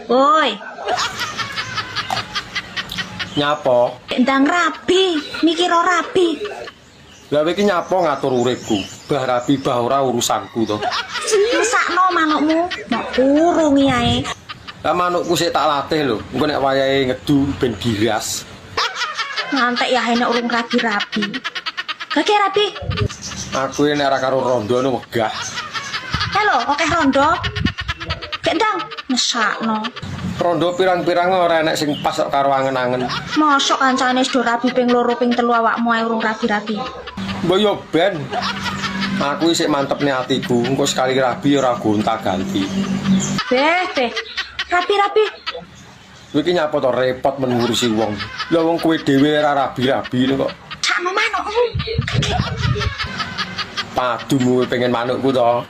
Woi, Nyapo? Ndang rabi, mikir rabi. Lah, kowe iki nyapo ngatur uripku? Bah rabi bah ora urusanku to. Mesakno manukmu, mbok kurungi ae. Lah, manukku sik tak latih lho. Engko nek wayahe ngedu ben giras. Ngantek ya nek urung rabi-rabi. Gage rabi. Aku ini nek ora karo rondo nu wegah. Halo, akeh rondo. Gek ndang, mesakno. Rondo pirang-pirang ora enek sing pas kok karo angen-angen. Mosok kancane wis do rabi ping loro ping telu, awakmu ae urung rabi-rabi. Mbok yo ben. Aku isih mantepne atiku, engko sekali rabi ora gonta-ganti. Beh, beh. Rabi-rabi. Kowe iki nyapa to, repot men ngurusi wong. Lah, wong kowe dhewe ora rabi-rabi kok. Sakno manukmu. Padu kowe pengen manukku to.